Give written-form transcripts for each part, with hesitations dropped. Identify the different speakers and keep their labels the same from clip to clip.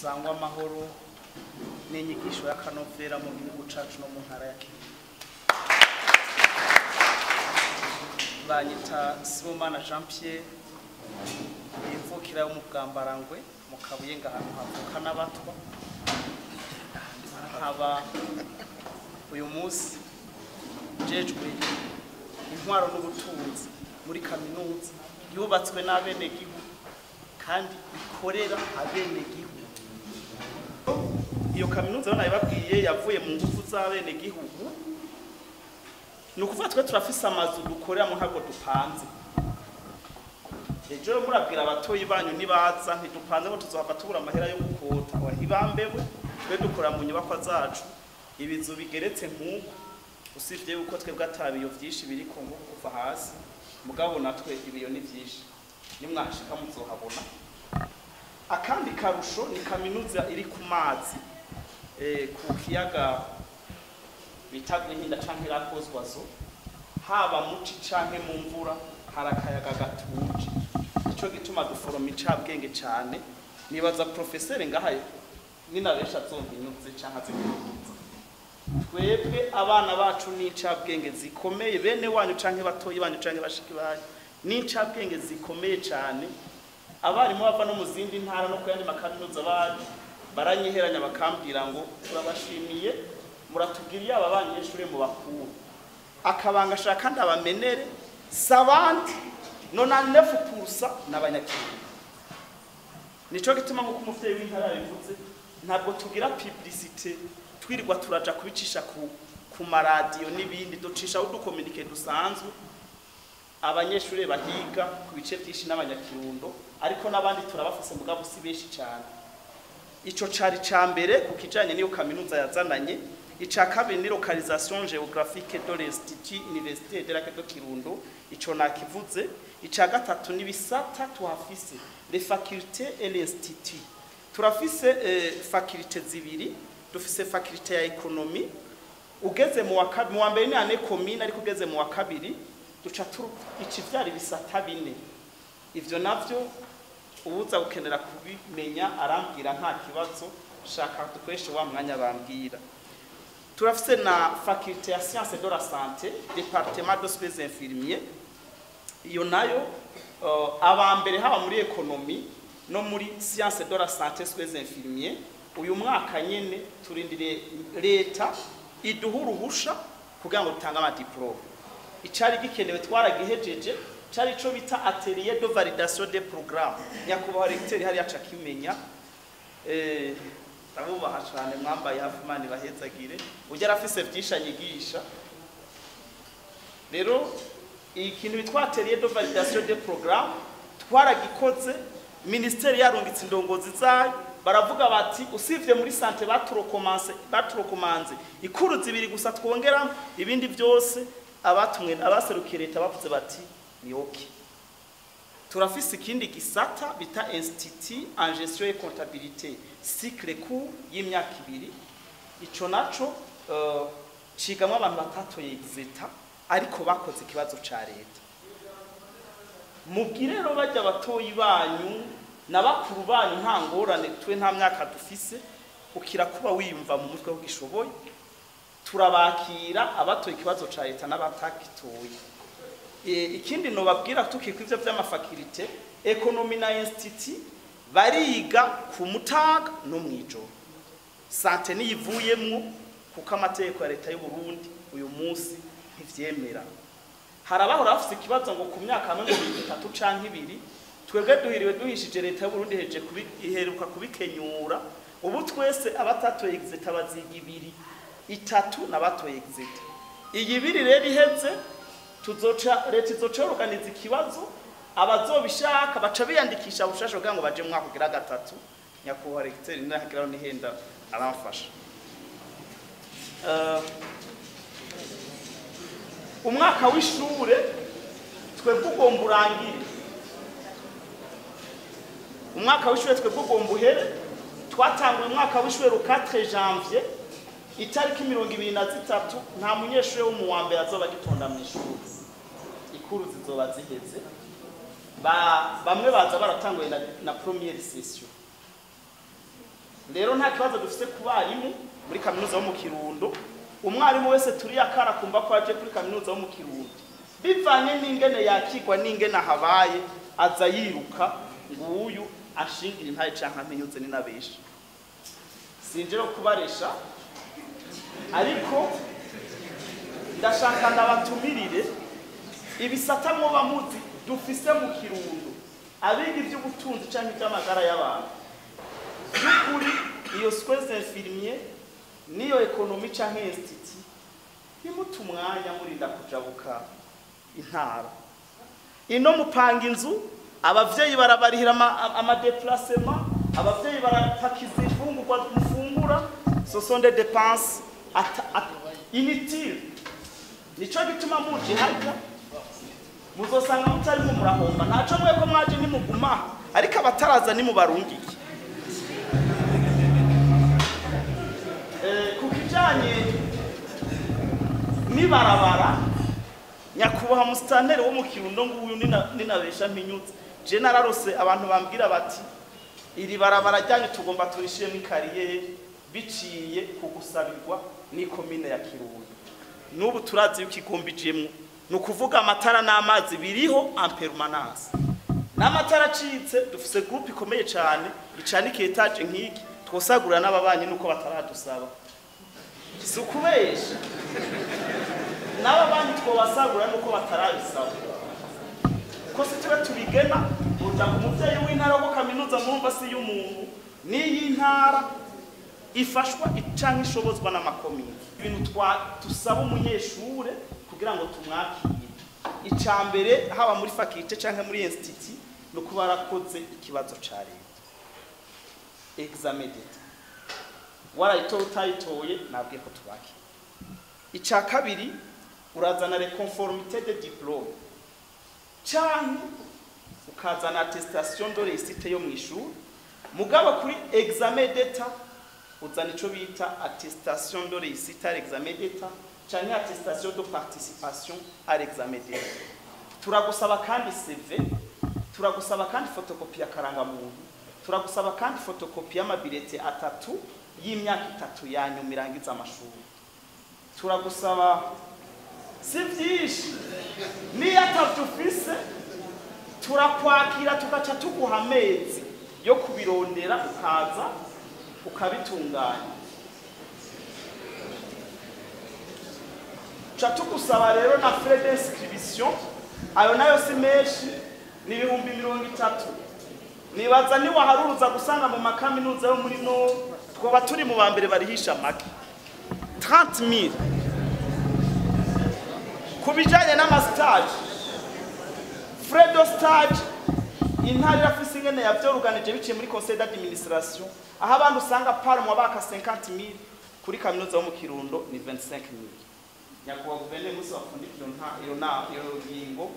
Speaker 1: Sangwa amahoro n'inyigisho y'akanovera mu gihugu cacu no mu ntara ya Kirundo. Banyita Sibomana Jean Pierre, imvukira yo mu Bwambarangwe mu Kabuyenga, ahantu havuka n'abatwa. Nkaba uyu munsi njejwe intwaro n'ubutunzi muri kaminuza yubatswe n'abenegihugu kandi ikorera abenegihugu. Iyo kaminuza rero nabibabwiye yavuye mu ngufu z'abenegihugu. Ni ukuvuga twe turafise amazu dukoreramo, ntabwo dupanze. Ejo murabwira abatoyi banyu nibaza, ntidupanze ngo tuzohava tubura amahera yo gukota. Ibambewe, twe dukora mu nyubakwa zacu, ibizu bigeretse nk'uko, usibye yuko twebwe ata biyo vyinshi biriko nko kuva hasi, mugabo natwe ibiyo ni vyinshi, nimwashika muzohabona. Akandi karusho ni kaminuza iri ku mazi, ku kiyaga bita Rwihinda canke Rakozwazo. Haba muci canke mu mvura, hari akayaga gatuje. Nico gituma duforoma incabwenge cane. Nibaza professeur ngaha nina benshi azombinyuze canke azinyuze. Twebwe abana bacu n'incabwenge zikomeye, bene wanyu canke batoyi banyu canke bashiki banyu n'incabwenge zikomeye cane. Abarimu bava no mu zindi ntara no ku yandi makaminuza bacu baranyiheranya, bakambwira ngo turabashimiye, muratubwira iyo aba banyeshure mu bakuru. Akabanga shaka ndabamenere, sabandi 99% n'abanyakirundo. Nico gituma, nkuko umuvyeyi w'intara yabivuze, ntabwo tugira publicité twirirwa turaja kubicisha ku maradiyo n'ibindi, ducisha udu communiqué dusanzwe. Abanyeshuri bahiga ku bice byinshi n'abanyakirundo, ariko n'abandi turabafise, mugabo si benshi cyane. Ico cari ca mbere ku kijanye n'iyo kaminuza yazananye. Ica kabiri ni localisation géographique de l'Institut Universitaire de Lac de Kirundo, ico nakivuze. Ica gatatu ni bisata tuhafise, les facultés et l'institut. Turafise faculté zibiri. Dufise faculté ya économie. Ugeze mu wa mbere ni année commune, ariko ugeze mu wa kabiri duca ici vyari bisata bine. Ivyo navyo uwuza gukenera kubimenya arambwira, nta kibazo. Shaka dukoreshe wa mwanya bambwira. Turafise na faculté ya sciences de la santé, département de soins infirmiers. Iyo nayo aba mbere haba muri économie no muri sciences de la santé soins infirmiers, uyu mwaka nyene turindiriye leta iduha uruhusha kugira ngo dutange ama diplômes. Icari gikenewe twaragihejeje, cari ico bita atelier de validation des programmes. Nyakubahwa recteur hari yaca kimenya, ndabubaha cane, mwambaye hafi, Imana ibahezagire. Ujya arafise vyinshi anyigisha. Rero ikintu bitwa atelier de validation des programmes twaragikoze. Ministeri yarungitse indongozi zayo, baravuga bati usivye muri santé baturokomanze ikuru zibiri gusa twongeramo, ibindi byose abatumwe abaserukiye leta bavuze bati ni OK. Turafise ikindi gisata bita institut en gestion et comptabilité, cycle court y'imyaka 2. Ico naco cigamwo abantu batatoye exétat ariko bakoze ikibazo ca leta. Mubwire rero bajya abatoyi banyu na bakuru banyu, nta ngorane, twe nta myaka dufise, ukira kuba wiyumva mu mutwe ko gishoboye. Turabakira abatoye ikibazo ca leta n'abatakitoye. Ikindi nobabwira tukikwa ivyo vy'ama facultés, économie na institut bariga ku mutaga no mwijoro. Santé niyivuyemwo kuko amategeko ya leta y'u Burundi uyu munsi ntivyemera. Hari abahora bafise ikibazo ngo ku myaka hamwe ngo 30 canke 2. Twebwe duhiriwe duhishije, leta y'u Burundi heje kubi, iheruka kubikenyura. Ubu twese abatatoye exétat baziga 2, 3 n'abatoye exétat. Iyi 2 rero iheze, tuzoca leta izoca organiza ikibazo, abazobishaka baca biyandikisha bushasha kugira ngo baje mu mwaka ugira gatatu. Nyakubahwa recteur nahagiraho nihenda aramfasha. Umwaka w'ishure twebwe ugomba urangire, umwaka w'ishure twebwe ugomba uhere. Twatanguye umwaka w'ishure le 4 janvier, itariki 23 nta munyeshure wo mu wa mbere azoba agitonda mu ishuri, ikuru zizoba ziheze. Bamwe baza baratanguye na première session. Rero nta kibazo dufise ku barimu muri kaminuza yo mu Kirundo. Umwarimu wese turi yakara kumva ko aje kuri kaminuza yo mu Kirundo, bivanye n'ingene yakigwa n'ingene habaye, aza yiruka nguyu ashingira intaye canke ampenyuze ninabesha. Sinje no kubaresha, ariko ndashaka ndabatumirire ibisata mwoba muzi dufise mu Kirundo, abiga ivy'ubutunzi canke ivy'amagara y'abantu. By'ukuri iyo soins infirmiers niyo économie canke institut, ntimuta umwanya murinda kujabuka intara. Ino mupanga inzu, abavyeyi barabarihira ama déplacement, abavyeyi barapakiza imfungurwa mufungura. Ce sont des dépenses inutiles. Nico gituma muje harya muzosanga mutarimo murahomba. Ntaco mwe ko mwaje nimuguma, ariko abataraza nimubarungike. Ku kijanye n'ibarabara, nyakubahwa musitanteri wo mu Kirundo nguyu, ninabesha mpinyutse, je nararose abantu bambwira bati iri barabara ryanyu tugomba turishiremo i carrière, biciye ku gusabirwa n'ikomine ya Kirundo. N'ubu turazi yuko igomba ijemwo. Ni ukuvuga amatara n'amazi biriho en permanence, n'amatara acitse dufise groupe ikomeye cyane icana iki étage nk'iki, twosagurira n'ababanyi nuko bataradusaba. Si ukubesha, n'ababanyi twobasagurira nuko batarabisaba, ko si tube tubigena uja ku muvyeyi w'intara, ko kaminuza murumva si y'umuntu, n'iy'intara ifashwa canke ishobozwa n'amakomine. Ibintu twa tusaba umunyeshure kugira ngo tumwakire, ica mbere, haba muri faculté canke muri institut, ni ukuba warakoze ikibazo ca leta, examen d'État. Warayitoye utayitoye, nabwiye ko tubakira. Ica kabiri, urazana les conformité de diplôme canke ukazana attestation de réussite yo mw'ishuri. Mugabo kuri examen d'État uzana ico bita attestation de réussite à l'examen d'État canke attestation de participation à l'examen d'État. Turagusaba kandi CV, turagusaba kandi photocopie ya karangamuntu, turagusaba kandi photocopie y'ama bulletins atatu y'imyaka 3 ya nyuma irangiza amashuri. Turagusaba si vyinshi, niyo atavyo ufise turakwakira, tugaca tuguha amezi yo kubirondera, ukaza ukabitunganya. Ca tugusaba rero na frais d'inscription, ayo nayo si menshi, ni 30,000. Nibaza niwaharuruza gusanga mu makaminuza yo muri no twoba turi mu ba mbere barihisha make, 30,000. Ku bijanye n'ama stage, frais de stage, intara irafise ingene yavyoruganije biciye muri conseil d'administration, aho abandi usanga par mois baka 50,000, kuri kaminuza yo mu Kirundo ni 25,000. Nyakubahwa guverineri, musi wapfundika iyo nta iyo na iyo ngingo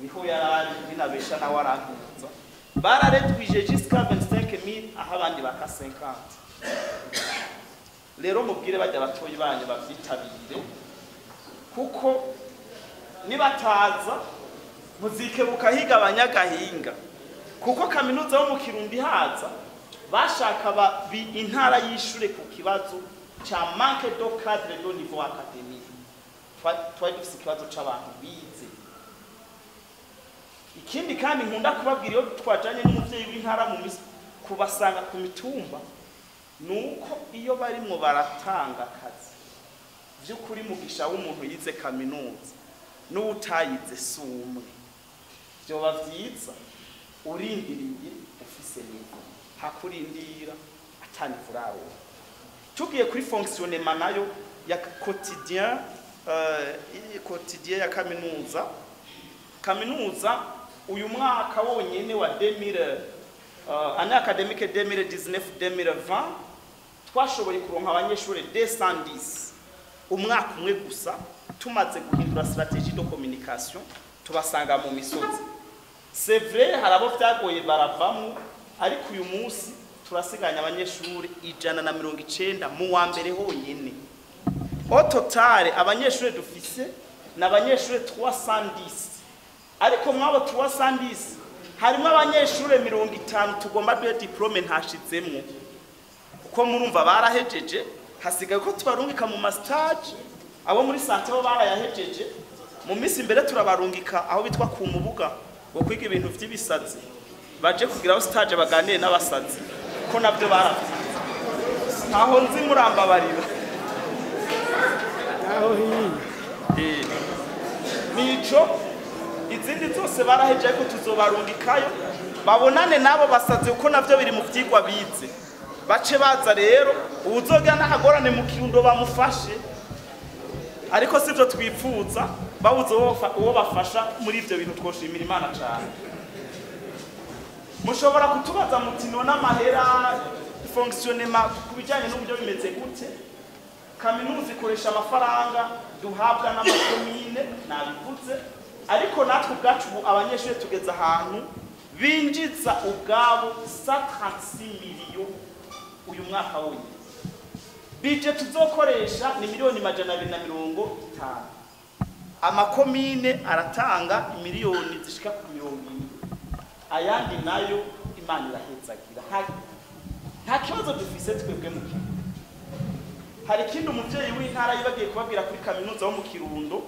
Speaker 1: niho yarari, binabesha nawe arantuza, bararedwije jusqu'à 25,000 aho abandi baka 50. Rero mubwire bajya batoyi banyu bavyitabire, kuko nibataza muzikebuka higa abanyagahinga, kuko kaminuza yo mu Kirundi haza bashaka intara yishure ku kibazo ca manque de cadre de niveau académique. Twari dufise ikibazo c'abantu bize. Ikindi kandi nkunda kubabwira iyo twajanye n'umuvyeyi w'intara mu misi kubasanga ku mitumba, nuko iyo barimwo baratanga akazi, vy'ukuri mugisha w'umuntu yize kaminuza n'uwutayize si umwe. Vyoba vyiza urindiriye ufise niveau, hakurindira ata niveau uraronka. Tugiye kuri fonctionnement nayo ya quotidien ya kaminuza, kaminuza uyu mwaka wonyene wa 2000, année académique 2019 2020, twashoboye kuronka abanyeshuri 210 umwaka umwe gusa. Tumaze guhindura stratégie de communication, tubasanga mu misozi. C'est vrai, hari abo vyagoye baravamwo, ariko uyu munsi turasiganya abanyeshuri 190 mu wa mbere honyene. Au total abanyeshuri dufise ni abanyeshuri 310, ariko mwabo 310 harimo abanyeshuri 50 tugomba duhe diplôme ntashizemwo. Kuko murumva barahejeje, hasigaye ko tubarungika mu ma stage. Abo muri santé bo barayahejeje, mu minsi imbere turabarungika aho bitwa ku Mubuga ngo kwiga ibintu vy'ibisazi, baje kugiraho stage baganire n'abasazi, ko navyo baravyize. Aho nzi murambabarira.
Speaker 2: Aho hiye.
Speaker 1: Nico izindi zose baraheje, ariko tuzobarungikayo babonane nabo basazi, kuko navyo biri mu vyigwa bize. Bace baza rero, uwuzogira n'akagorane mu Kirundo bamufashe, ariko sivyo twipfuza. Babuze uwo bafasha muri ivyo bintu, twoshimira Imana cane. Mushobora kutubaza muti: "None amahera, fonctionnement ku bijyanye n'uburyo bimeze gute?" Kaminuza ikoresha amafaranga duhabwa n'amakomine, nabivuze, ariko natwe ubwacu ubu abanyeshuri tugeze ahantu binjiza ubwabo 136 miliyo uyu mwaka wonyine. Budget tuzokoresha ni 250 miliyoni. Amakomine aratanga miliyoni zishika ku 70, ayandi nayo Imana irahezagira. Nta kibazo dufise twebwe mu Kirundo. Hari ikindi umuvyeyi w'intara yibagiye kubabwira kuri kaminuza wo mu Kirundo.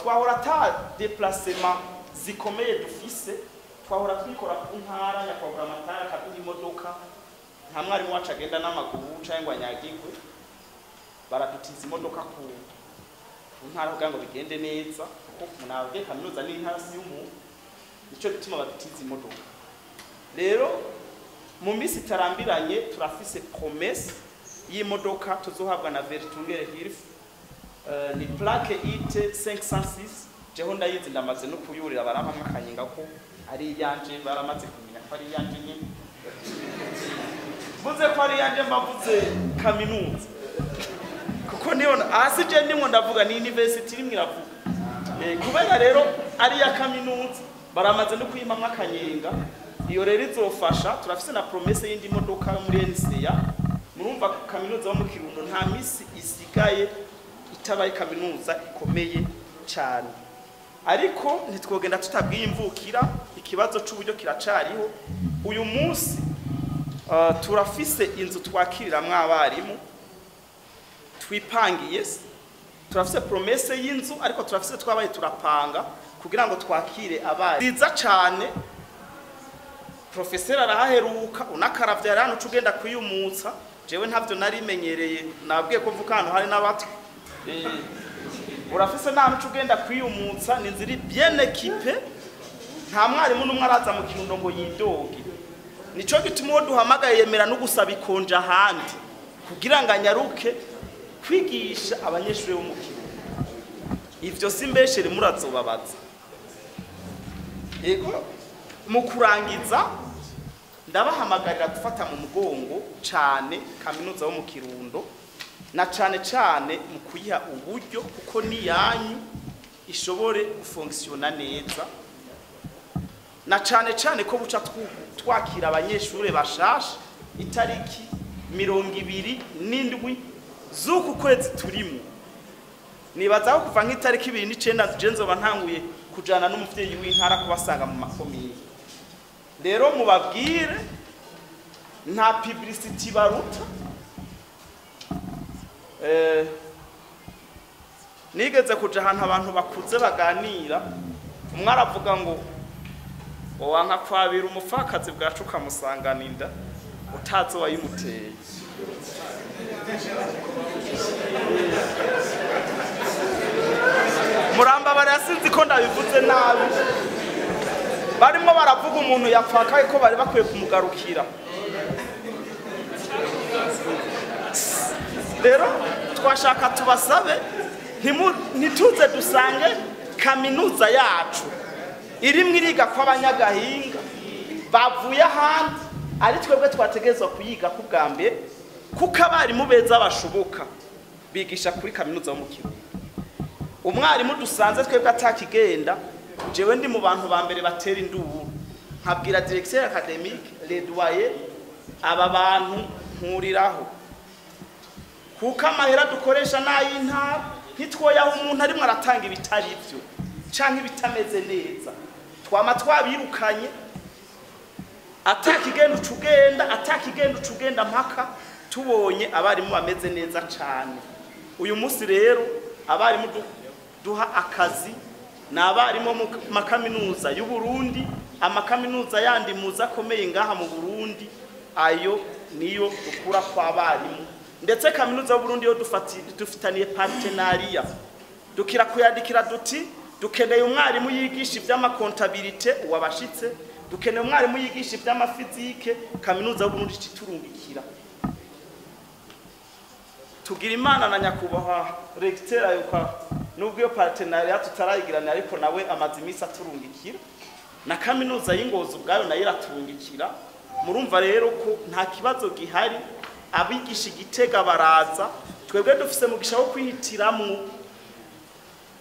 Speaker 1: Twahora ata déplacement zikomeye dufise, twahora twikora ku ntara, nyakubahwa amatara akaduha imodoka. Nta mwarimu wacu agenda n'amaguru canke ngo anyagirwe, baradutiza imodoka ku ntara kugira ngo bigende neza, kuko nabwiye kaminuza n'intara si y'umuntu, nico gituma badutiza imodoka. Rero mu minsi itarambiranye turafise promesse y'imodoka tuzohabwa na Vertungere Hilf. Ni plaque IT 506, jeho ndayizi, ndamaze no kuyurira, barampamwe akanyenga ko ari iyanje, baramaze kumenya ko ari iyanje nyine. Mvuze ko ari iyanje, mbavuze kaminuza, kuko niyo hasi je ndimwo ndavuga ni university rimwe iravuga. Kubera rero ari iya kaminuza, baramaze no kuyimamwo akanyenga. Iyo rero izofasha. Turafise na promesse y'indi modoka yo muri NCA. Murumva kaminuza yo mu Kirundo nta misi isigaye itabaye kaminuza ikomeye cyane. Ariko ntitwogenda tutabwiye imvukira, ikibazo c'uburyo kiracariho. Uyu munsi turafise inzu twakiriramwo abarimu twipangiye. Turafise promesse y'inzu, ariko turafise twabaye turapanga kugira ngo twakire abarimu nziza cane. Professeur arahaheruka, unakaravya rero uca ugenda kwiyumutsa. Jewe ntavyo narimenyereye, nabwiye ko mvuka ahantu hari n'abatwa. Urafise n'ahantu uca ugenda kwiyumutsa, ni inzu iri bien équipée. Nta mwarimu n'umwe araza mu Kirundo ngo yidoge. Nico gituma uwo duhamagaye yemera no gusaba ikonja ahandi kugira ngo anyaruke kwigisha abanyeshuri bo mu Kirundo. Ivyo si mbeshere, murazobabaza. Yego, mu kurangiza ndabahamagarira gufata mu mugongo cane kaminuza yo mu Kirundo, na cane cane mu kuyiha uburyo, kuko ni yanyu, ishobore gufonctionna neza, na cane cane ko buca twakira abanyeshure bashasha itariki 27 z'uku kwezi turimo. Nibaza ko kuva nk'itariki 29 je nzoba ntanguye kujana n'umuvyeyi w'intara kubasanga mu makomine. Rero mubabwire nta publicity baruta. Nigeze kuja ahantu abantu bakuze baganira, umwe aravuga ngo wanka kwabira umupfakazi bwacu ukamusangana inda utazi wayimuteye. Murambabara, sinzi ko ndabivuze nabi. Barimo baravuga umuntu yapfakaye ko bari bakwiye kumugarukira. Rero twashaka tubasabe ntituze dusange kaminuza yacu irimwo iriga kw'abanyagahinga bavuye ahandi, ari twebwe twategerezwa kuyiga ku bwa mbere, kuko abarimu beza bashoboka bigisha kuri kaminuza yo mu Kirundo. Umwarimu dusanze twebwe atakigenda, jewe ndi mu bantu ba mbere batera induru, nkabwira directeur académique, les doyens, aba bantu nkuriraho, kuko amahera dukoresha n'ay'intara, ntitwoyaho umuntu arimwo aratanga ibitari byo canke ibitameze neza. Twama twabirukanye. Atakigenda uca ugenda, atakigenda uca ugenda mpaka. Tubonye abarimu bameze neza cyane. Uyu munsi rero abarimu duha akazi ni abarimu mu makaminuza y'u Burundi, amakaminuza yandi muza akomeye ngaha mu Burundi, ayo niyo dukura kw'abarimu. Ndetse kaminuza y'u Burundi yo dufitaniye partenariat, dukira kuyandikira duti dukeneye umwarimu yigisha ivy'ama comptabilité uwabashitse, dukeneye umwarimu yigisha ivy'ama physique, kaminuza y'u Burundi iturungikira. Tugira Imana na nyakubahwa recteur ayoka, nubwo iyo partenariat tutarayigirana, ariko nawe amaze iminsi aturungikira, na kaminuza y'Ingozi ubwayo nayo iraturungikira. Murumva rero ko nta kibazo gihari. Abigisha Igitega baraza, twebwe dufise mugisha wo kwihitiramwo,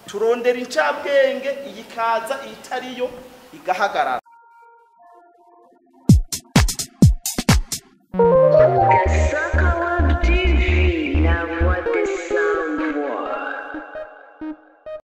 Speaker 1: turondera incabwenge, iyi kaza, iyitariyo igahagarara.